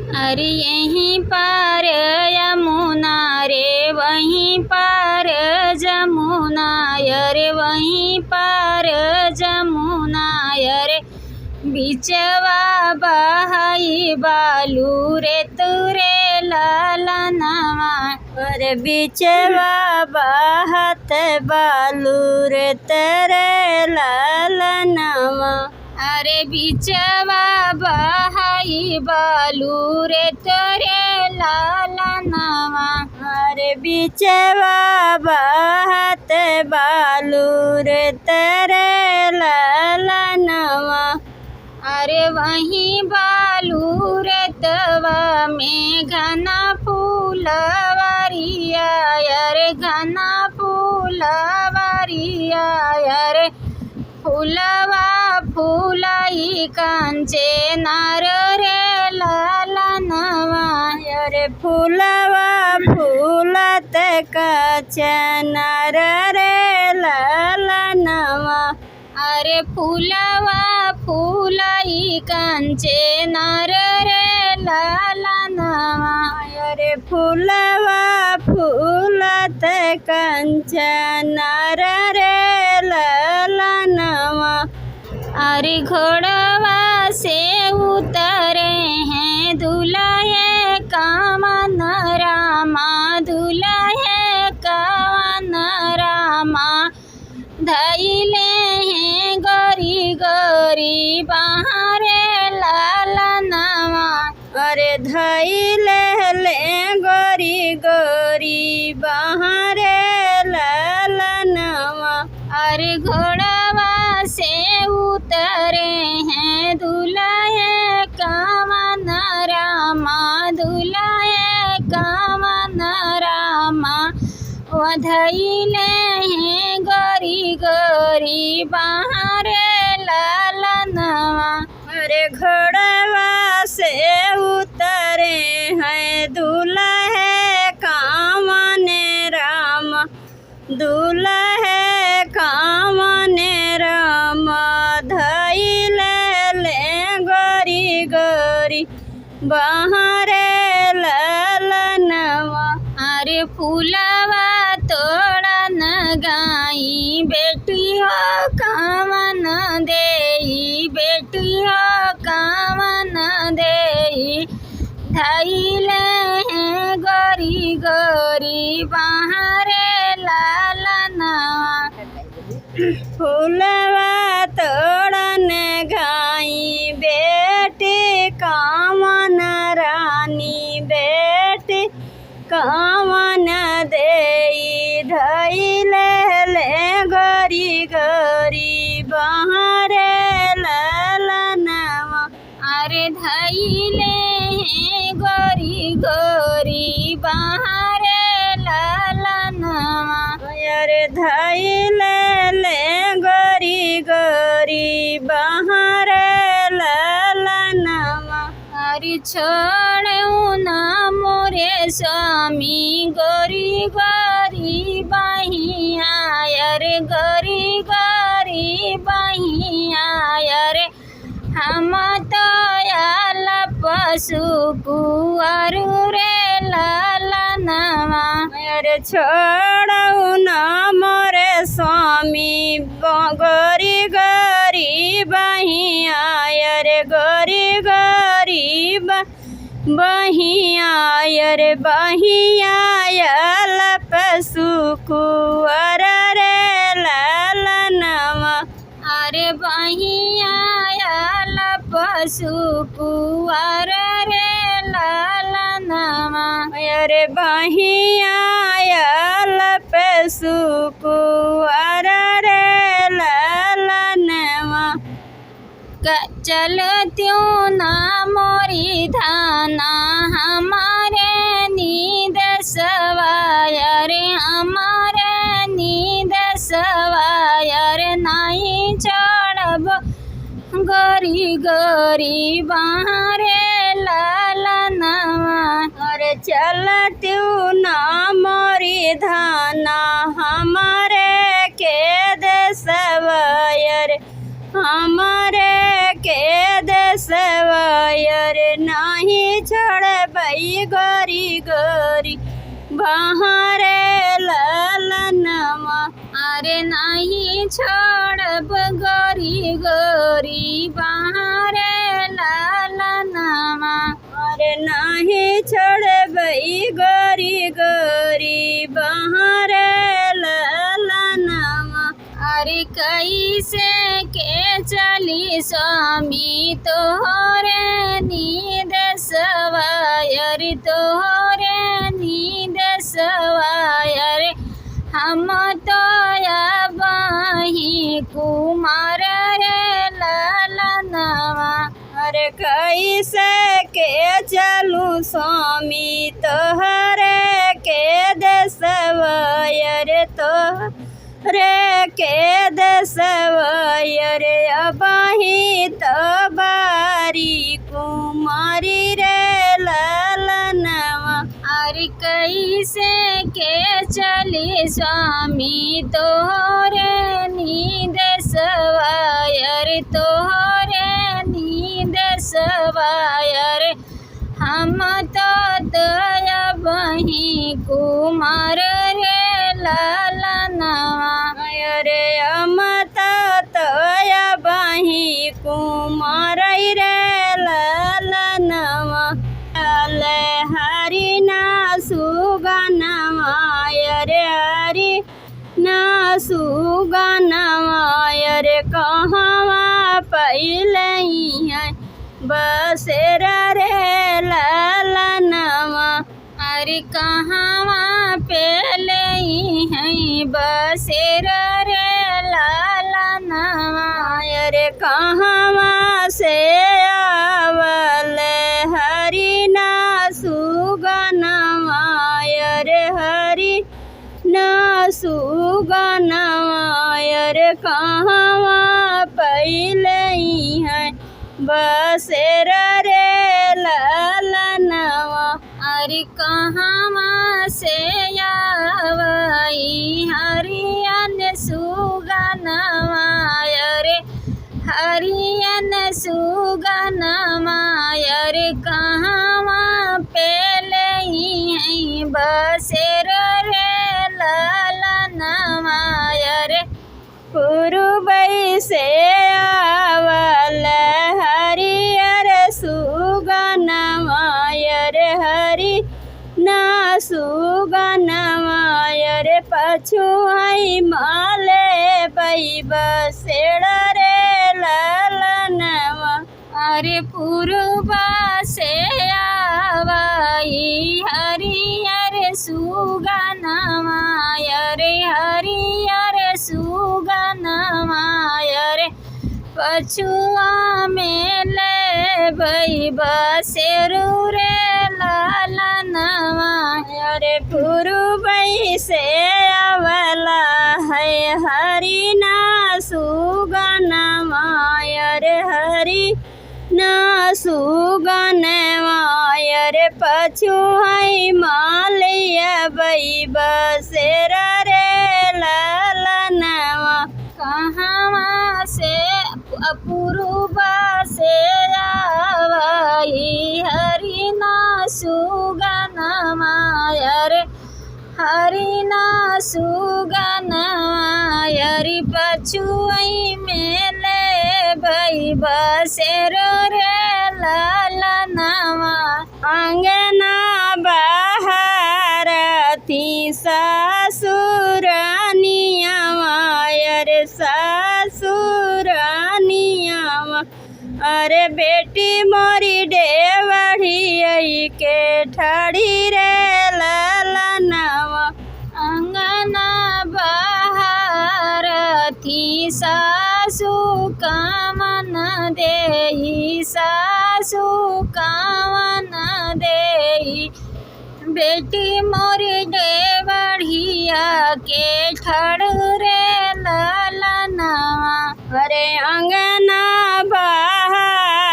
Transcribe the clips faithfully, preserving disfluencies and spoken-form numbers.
अरे यहीं पार यमुना रे, वहीं पार जमुना, अरे वहीं पार जमुना, अरे बिचवा बहाई बालू रे तोरे ललनवा। अरे बिचवा बहत बालू रे तोरे ललनवा। अरे बिचवा बहाई बालू रे तोरे ललनवा। अरे बिचवा बहत बालू रे तोरे ललनवा। अरे वहीं बालू रे तवा में घना फूलवरिया, अरे घना फूलवरिया, अरे फूलवा फूलई कंचे नर रे ललनवा। अरे फूलवा फूलत कंचे नर रे ललनवा। अरे फूलवा फूलई कंचे नर रे ललनवा। अरे फूलवा फूलत कंचे नर रे ललनवा। अरे घोड़वा से उतरे हैं दुलहे कवन रामा, दुलहे कवन रामा। धइले हैं गोरी गोरी बहरे ललनवा। अरे धइले ले गोरी गोरी बहरे ललनवा। अरे घोड़वा से उतरे हैं दुलहे कवन रामा, दुलहे कवन रामा। वो धइले हैं गोरी गोरी बहरे ललनवा। अरे घोड़वा से उतरे हैं दुलहे कवन रामा, दुलहे कवन रामा। धइले ले गोरी गोरी बहरे ललनवा। अरे फूलवा तोड़न गई बेटी हो कवन देई, बेटी हो कवन देई। धइले हैं गोरी गोरी बहरे ललनवा। फूलवा तोड़न गई बेटी कवन रानी, बेटी कवन देई। धइले ले गोरी गोरी बहरे ललनवा। अरे धइले हैं गोरी गोरी बहरे ललनवा। अरे धइले ले गोरी गोरी बहरे ललनवा। अरे छोड़ू ना मोरे स्वामी गोरी गोरी बहिया, अरे गोरी गोरी बहिया, अरे हम तो आलप सुकुवार रे ललनवा। अरे छोड़ू ना मोरे स्वामी ब-, गोरी गोरी बहिया, अरे गोरी गोरी ब-, बहिया, अरे बहिया आलप सुकुवार रे ललनवा। अरे बहिया आलप सुकुवार रे ललनवा। अरे बहिया आलप सुकुवार रे ललनवा। क-, चलत्यू ना मोरी धाना हमारे नीदसवा, अरे हमारे नीदसवा, अरे नाहीं छोड़ब गोरी गोरी बहरे ललनवा। अरे चलत्यू ना मोरी धाना हमारे के देसवा, अरे हमारे के देसवा, अरे नाहीं छोड़ गोरी गोरी बहरे ललनवा। अरे नाही छोड़ब गोरी गोरी बहरे ललनवा। अरे नाही छोड़ब ई गोरी गोरी बहरे ललनवा। अरे कैसे के चली स्वामी तोहरे निदेसवा, अरे तोहरे निदेसवा, अरे हम तो अबही कुमार रे ललनवा। अरे कैसे के चलू स्वामी तोहरे के देसवा, अरे तोहरे के देसवा, अरे अबही तो बारी कुमारी रे ललनवा। अरे कैसे के चली स्वामी तोहरे निदेसवा, अरे तोहरे निदेसवा, अरे हम तो अबही कुमार रे ललनवा। अरे हम तो अबही कुमार रे ललनवा। अले हरि ना सुगनवा, अरे हरि ना सुगनवा, अरे कहवा पइले हैं बसेर रे ललनवा। अरे कहवा पइले हैं बसेर रे ललनवा। अरे कहवा से आवल हरि ना सुगनवा, अरे हरि ना सुगनवा, अरे कहवा पइले हैं बसेर रे ललनवा। अरे कहवा से आवई हरियन सुगनवा, अरे हरियन सुगनवा, अरे कहवा पइले हैं बसेर रे ललनवा। अरे पूरुबई से आवल हरियर सुगनवा, अरे हरि ना सुगनवा, अरे पछुआई माले बई बसेर रे ललनवा। अरे पूरुबा से आवई हरियर सुगनवा, अरे हरियर सुगनवा, अरे पछुआ में लेबई बसेरु रे ललनवा। अरे पूरुबई से आवला है हरि ना सुगनवा, अरे हरि ना सुगनवा, अरे पछुआई माले अबई बसेर रे ललनवा। कहवा से पूरुबा से आवई हरि ना सुगनवा, अरे हरि ना सुगनवा, अरे पछुआई में लेबई बसेरु रे ललनवा। अंगना बहारती सासुरानियावा, अरे सासुरानियावा। अरे बेटी मोरी डेवढ़ी आई के ठाड़ी रे ललनवा। अंगना बहारती सासु कवन देई, सासु कवन देई। बेटी मोरी डेवढ़िया के ठाड़ रे ललनवा। अरे अंगना बहारती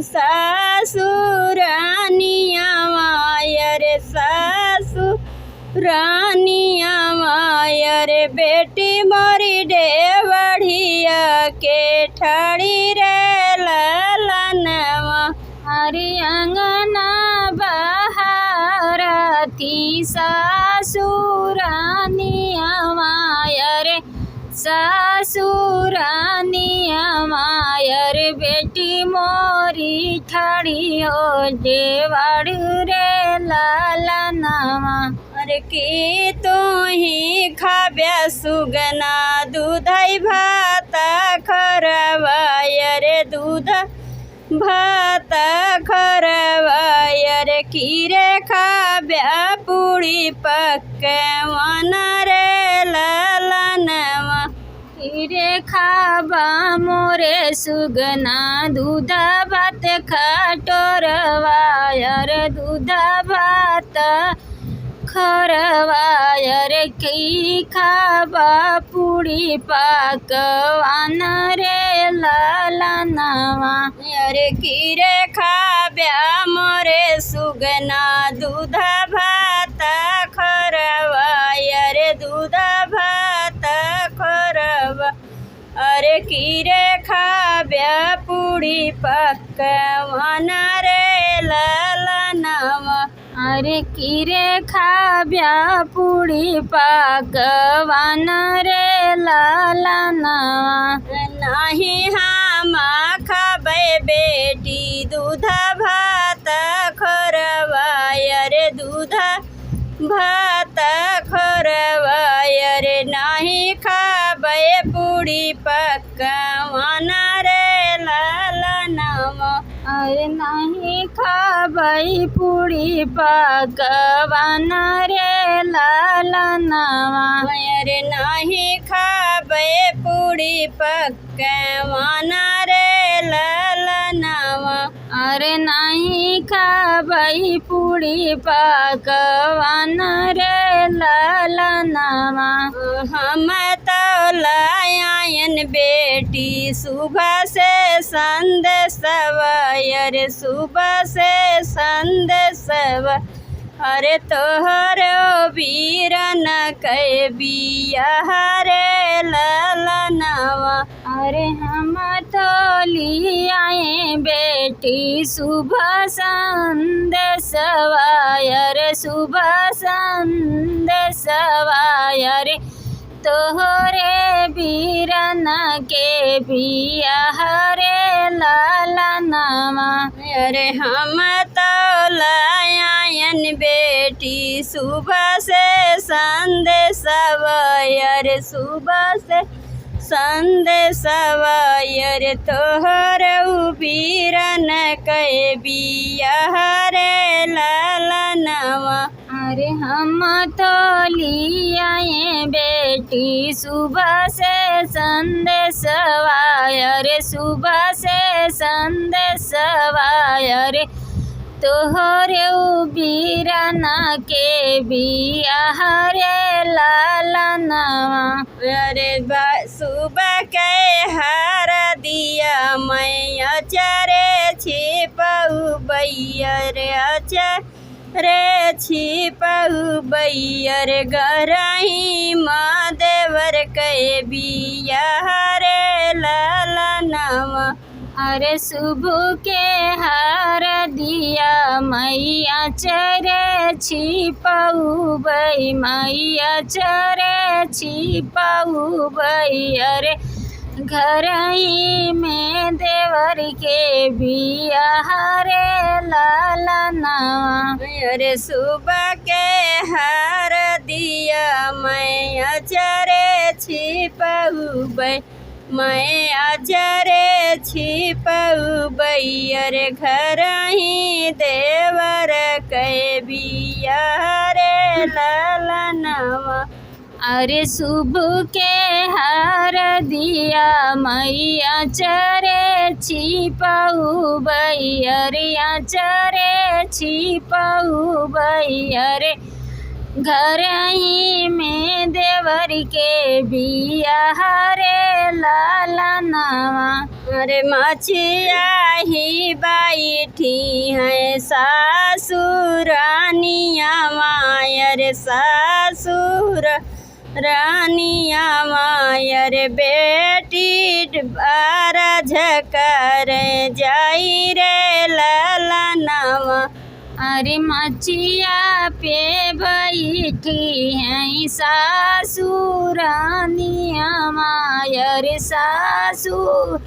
सासुरानियावा, अरे सासुरानियावा, अरे बेटी मोरी डेवढ़िया के ठाड़ी रे ललनवा। अरे अंगना बा ठड़ी हो जे बाड़ू रे ललनवा। अरे कि तू ही खाब्या सुगना दूधई भात खरवा, अरे दूध भात खरवा, अरे कि रे खाब्या पूड़ी पकवान रे ललनवा। कि रे खाबा मोरे सुगना दूध भात खटोरवा, अरे दूध भात खरवा, अरे कि खाबा पूड़ी पकवान रे ललनवा। अरे कि रे खाब्या मोरे सुगना दूध भात खरवा, अरे दूध भात खरवा। अरे कि रे खाब्या पूड़ी पकवान रे ललनवा। अरे कि रे खाब्या पूड़ी पकवान रे ललनवा। नाही हम खाबै बेटी दूध भात खरवा, अरे दूध भात खरवा, अरे नाही खाबै पूड़ी पकवान रे ललनवा। अरे नाही खाबै पूड़ी पकवान रे ललनवा। अरे नाही खाबै पूड़ी पकवान रे ललनवा। अरे नाही खाबै पूड़ी पकवान रे ललनवा। हम तो लायन बेटी सुबह से संदेशवा, अरे सुबह से संदेशवा। अरे तोहरो बीरन कै बियाह रे ललनवा। अरे हम तो लियाए बेटी सुबह संदेशवा, अरे सुबह संदेशवा, अरे तोहरे बीरन के बियाह रे ललनवा। अरे हम तो लायन बेटी सुबह से संदेशवा, अरे सुबह से संदेशवा, अरे तोहर बीरन के बियाह रे ललनवा। अरे हम तो लियाए बेटी सुबह से संदेशवा, अरे सुबह से संदेशवा, अरे तोहरे उ बीरन के बियाह रे ललनवा। अरे बा-, सुबह के हरदिया मैया चरे छिपउबै, अरे अचरे छिपउबै, अरे घरही मा देवर के बियाह रे ललनवा। अरे सुबह के हरदिया मैया चरे छिपउबै, मैया चरे छिपउबै, अरे घरही में देवर के बियाह रे ललनवा। अरे सुबह के हरदिया मैया चरे छिपउबै, मैया चरे छिपउबै, अरे घरही देवर के बियाह रे ललनवा। अरे सुबह के हरदिया मैया चरे छिपउबै, अरे अचरे छिपउबै, अरे घरही में देवर के बियाह रे ललनवा। अरे मचिया ही बैठी है सासुरानिया मायर सासुर रानिया मायर बेटी बारा झकर जाई रे ललनवा। अरे मचिया पे बैठी हैं सासुरानिया मायर सासुर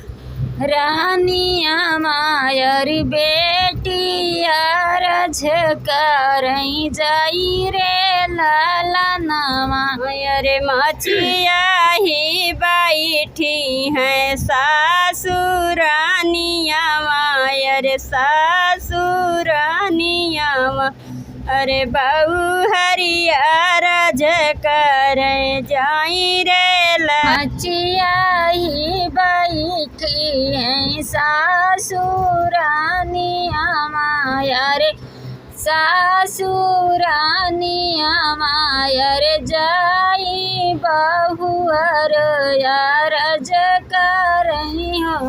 रानिया मायर बेटी अरज करई जाई रे ललनवा। अरे मचिया ही बैठी है सासुरानिया मायर सासुरानिया मा। अरे बहू हरिया राज कर जाई रे ला। मचिया ही बैठी है सासुरानिया मायर, सासुरानिया मायर जाई बहुअर अरज करई हो।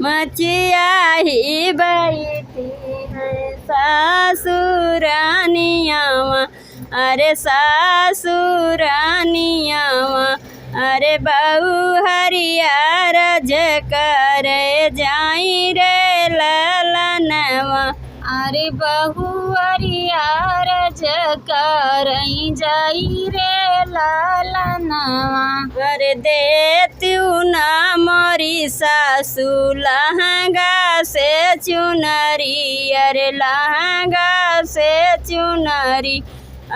मचिया ही बैठी है सासुरानिया मा, अरे सासुरानिया मा, अरे बहू हरिया राज कर जाई रे ललनवा। अरे बहू हरिया राज करई जाई रे ललनवा। अरे देतिउ ना मोरी सासु लहंगा से चुनरी, अरे लहंगा से चुनरी।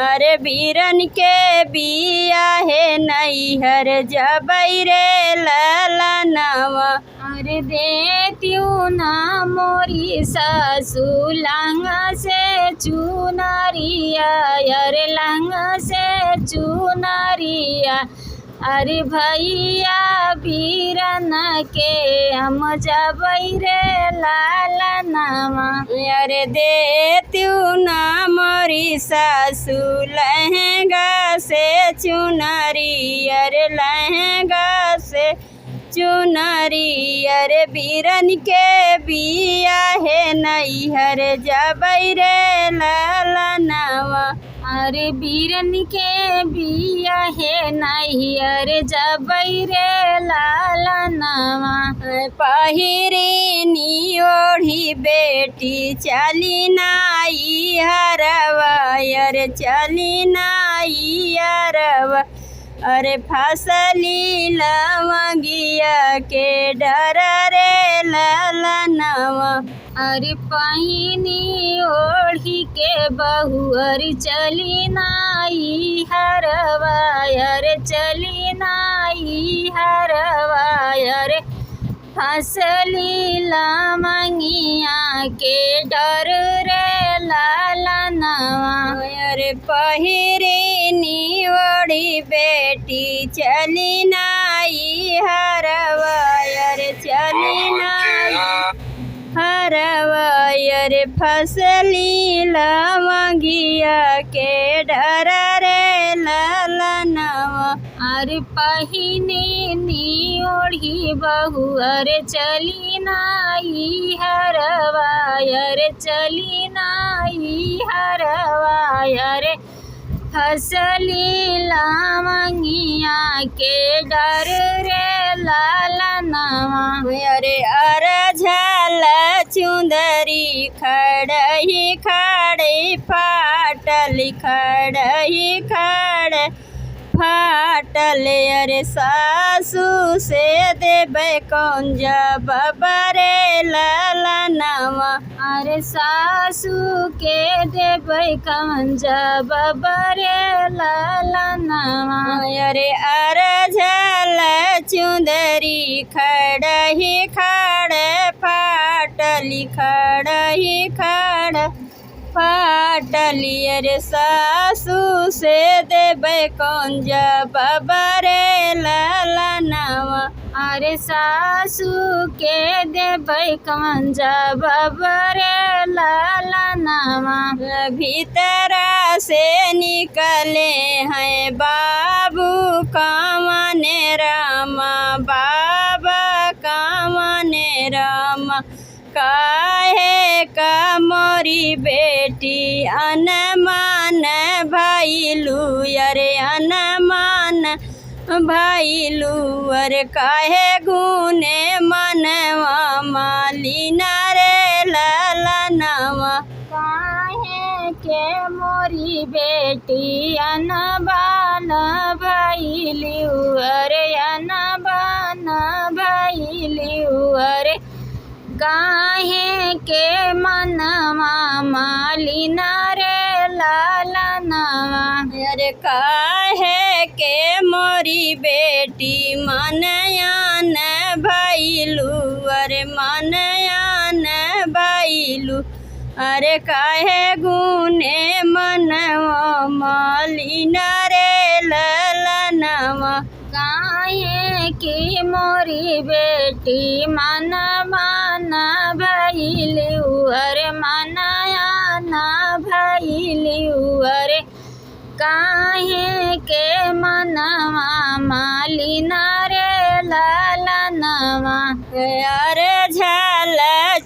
अरे बीरन के बियाहे नैहर जबै रे ललनवा। अरे देतिउ ना मोरी सासु लहंगा से चुनरिया, अरे लहंगा से चुनरिया। अरे भैया बीरन के हम जबै रे ललनवा। अरे देतिउ ना मोरी सासु लहंगा से चुनरी, अरे लहंगा से चुनरी। अरे बीरन के बियाहे नैहर जबै रे ललनवा। अरे बीरन के बियाहे नैहर जबै रे ललनवा। पहिरिनी ओढ़ी बेटी चली नाई हरवा, अरे चली नाई हरवा। अरे फसली लवंगिया के डर रे ललनवा। अरे पहिनी ओढ़ी के बहुअर चली नाई हरवा, अरे चली नाई हरवा। अरे फसली लवंगिया के डर रे ललनवा। अरे पहिरिनी ओढ़ी बेटी चली नाई हरवा, अरे चली नाई हरवा। अरे फसली लवंगिया के डर रे ललनवा। अरे पहिने नी ओढ़ी बहुअर चली नाई हरवा, अरे चली नाई हरवा। अरे फसली लवंगिया के डर रे ललनवा। अरे अरझल चुंदरी खड़ही खड़े फाटल, खड़ही खड़ फाटल। अरे सासू से देबै कौन जवाब रे ललनवा। अरे सासू के देबै कौन जवाब रे ललनवा। अरे अरझल चुंदरी खड़ही खड़ फाटल, खड़ही खड़ फाटल। अरे सासू से देबै कौन जवाब रे ललनवा। अरे सासू के देबै कौन जवाब रे ललनवा। भीतरा से निकले हैं बाबू कवन रामा, बाबा कवन रामा। काहे का मोरी बेटी अनमान भइलू, अरे अनमान भइलू। अरे काहे गुने मनवा मालिन रे ललनवा। काहे के मोरी बेटी अनबान भइलू, अरे अनबान भइलू। अरे काहे के मनवा मालिना रे लालनवा। अरे काहे के मोरी बेटी मनयान भइलू, अरे मनयान भइलू। अरे काहे गुने मनवा मालिना रे ललनवा। काहे कि मोरी बेटी मनवा न भइलू, अरे मनया न भइलू। अरे काहे के मनवा मालिना रे ललनवा। अरे झाल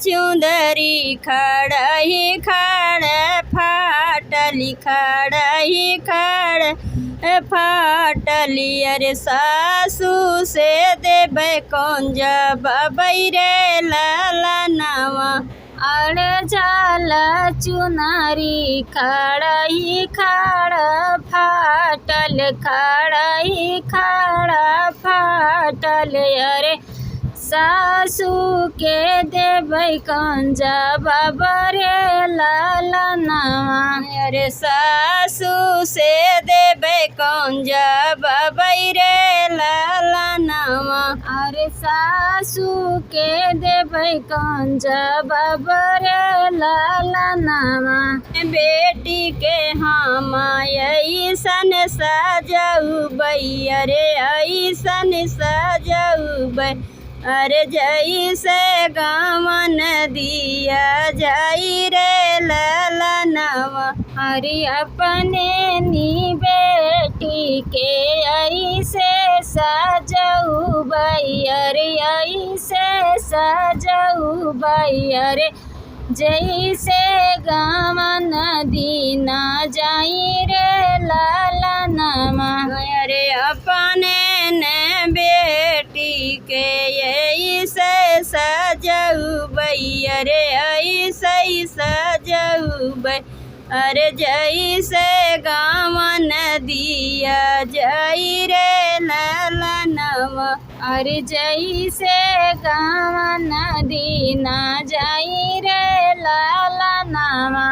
चुंदरी खड़ही खड़ फाटली, खड़ही खड़ फाटली। अरे सासू से देबै कौन जवाबै रे ललनवा। अरे झाल चुनरी खड़ही खड़ फाटल, खड़ही खड़ फाटल। अरे सासू के देबै कौन जवाब रे ललनवा। अरे सासू से देबै कौन जवाब रे ललनवा। अरे सासू के देबै कौन जवाब रे ललनवा। बेटी के हम अइसन सजउबै, अरे अइसन सजउबै, अरे जइसे गवन दिया जाई रे ललनवा। अरे अपने नी बेटी के अइसे सजउबै, अरे अइसे सजउबै, अरे जइसे गवन दिना जाई रे ललनवा। अरे अपने ने बेटी के अइसे सजउबै, अरे अइसे सजउबै, अरे जइसे गवन दिया जाई रे ललनवा। अरे जइसे गवन दिना जाई रे ललनवा।